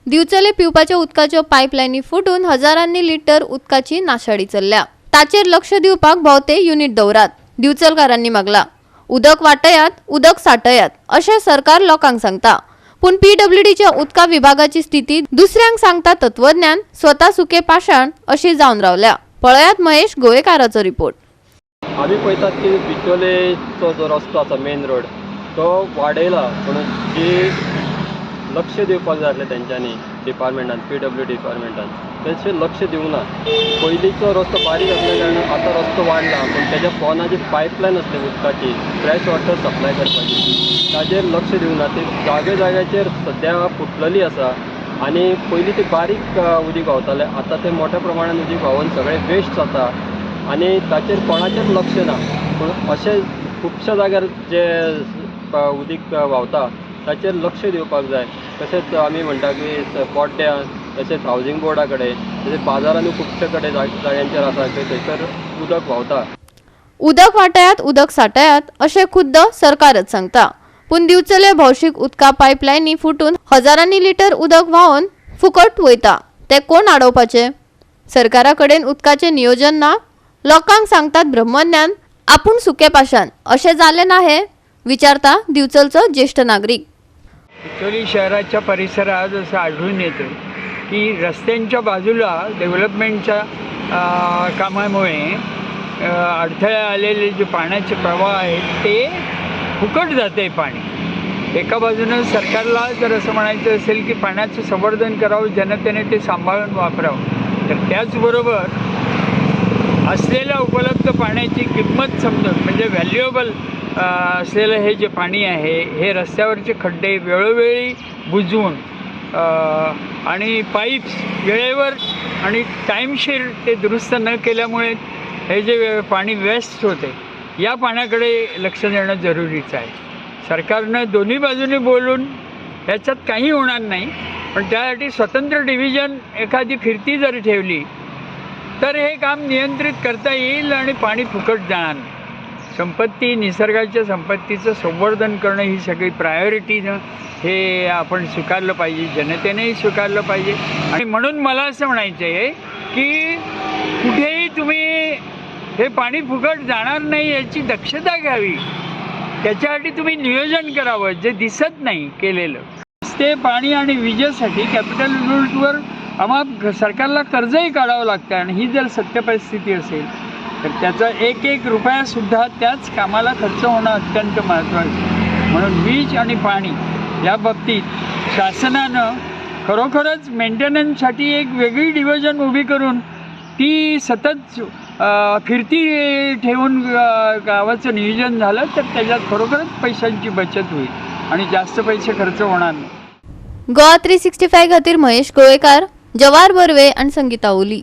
दिवचले पिवपाच्या उदकाच्यो पायपलायनी फुटून हजारांनी लिटर उदकाची नाशाडी चल्ल्या. ताचेर लक्ष दिवपाक भोवते युनिट दवरात, दिवचलकारांनी मागला. उदक वाटयात, उदक साठयात अशें सरकार लोकांक सांगता, पूण पीडब्ल्यूडीच्या उदका विभागाची स्थिती दुसऱ्यांक सांगता तत्वज्ञान, स्वता सुके पाशाण अशी जावन रावल्या. पळयात महेश गोवेकाराचो रिपोर्ट. आमी पळयतात की बिचोलेचो जो रस्तो आसा, मेन रोड, तो वाडयला, पूण जी लक्ष दिवपाक जाय आसलें तेंच्यांनी डिपार्टमेंटान, पीडब्ल्यू डिपार्टमेंटान, तेचेर लक्ष दिवंक ना. पयलींचो रस्तो बारीक आसल्या कारणान आतां रस्तो वाडला, पूण तेज्या पोंदा जी पायपलायन आसली उदकाची, फ्रेश वॉटर सप्लाय करपाची, ताजेर लक्ष दिवंक ना. ती जागे जाग्याचेर सद्या फुटलेली आसा आनी पयलीं ती बारीक उदीक व्हांवतालें, आतां तें मोठ्या प्रमाणान उदीक व्हांवून सगळें वेस्ट जाता आनी ताचेर कोणाचेंच लक्ष ना. पूण अशें खुबश्या जाग्यार जे उदीक व्हांवता ताचेर लक्ष दिवपाक जाय. तशेंच आमी म्हणटा की पोड्ड्यां, तशेंच हावजींग बोर्डा कडेन, तशेंच बाजारानूय खुबशे कडेन जाग्यांचेर आसा की थंयसर उदक व्हांवता. उदक वाटयात, उदक साठयात अशें खुद्द सरकारच सांगता, पूण दिवचले भौशीक उदका पायपलायनी फुटून हजारांनी लिटर उदक व्हांवन फुकट वयता, ते कोण आडोवपाचे? सरकारा कडेन उदकाचें नियोजन ना. लोकांक सांगतात ब्रह्मज्ञान, आपूण सुके पाशाण अशें जालें ना हें, विचारता दिवचलचो ज्येश्ठ नागरीक. बिचोली शहराच्या परिसरात असं आढळून येतं की रस्त्यांच्या बाजूला डेव्हलपमेंटच्या कामामुळे अडथळे आलेले जे पाण्याचे प्रवाह आहेत, ते फुकट जाते आहे पाणी. एका बाजूनं सरकारला जर असं म्हणायचं असेल की पाण्याचं संवर्धन करावं, जनतेने ते सांभाळून वापरावं, तर त्याचबरोबर असलेल्या उपलब्ध पाण्याची किंमत समजून, म्हणजे व्हॅल्युएबल असलेलं हे जे पाणी आहे, हे रस्त्यावरचे खड्डे वेळोवेळी बुजवून आणि पाईप्स वेळेवर आणि टाईमशीर ते दुरुस्त न केल्यामुळे हे जे पाणी वेस्ट होते, या पाण्याकडे लक्ष देणं जरुरीचं आहे. सरकारनं दोन्ही बाजूनी बोलून ह्याच्यात काही होणार नाही, पण त्यासाठी स्वतंत्र डिव्हिजन, एखादी फिरती जर ठेवली तर हे काम नियंत्रित करता येईल आणि पाणी फुकट जाणार नाही. संपत्ती, निसर्गाच्या संपत्तीचं संवर्धन करणं ही सगळी प्रायोरिटीनं हे आपण स्वीकारलं पाहिजे, जनतेनेही स्वीकारलं पाहिजे. आणि म्हणून मला असं म्हणायचं आहे की कुठेही तुम्ही हे पाणी फुकट जाणार नाही याची दक्षता घ्यावी. त्याच्यासाठी तुम्ही नियोजन करावं, जे दिसत नाही केलेलं. रस्ते, पाणी आणि विजेसाठी कॅपिटल युनिटवर आम्हा सरकारला कर्जही काढावं लागतं आणि ही जर सत्य परिस्थिती असेल तर त्याचा एक एक रुपयासुद्धा त्याच कामाला खर्च होणं अत्यंत महत्त्वाचं आहे. म्हणून वीज आणि पाणी या बाबतीत शासनानं खरोखरच मेंटेनन्ससाठी एक वेगळी डिव्हिजन उभी करून ती सतत फिरती ठेवून गावाचं नियोजन झालं तर त्याच्यात खरोखरच पैशांची बचत होईल आणि जास्त पैसे खर्च होणार नाही. गोवा 365 खातीर महेश गोवेकार, जवाहर बर्वे आणि संगीता ओली.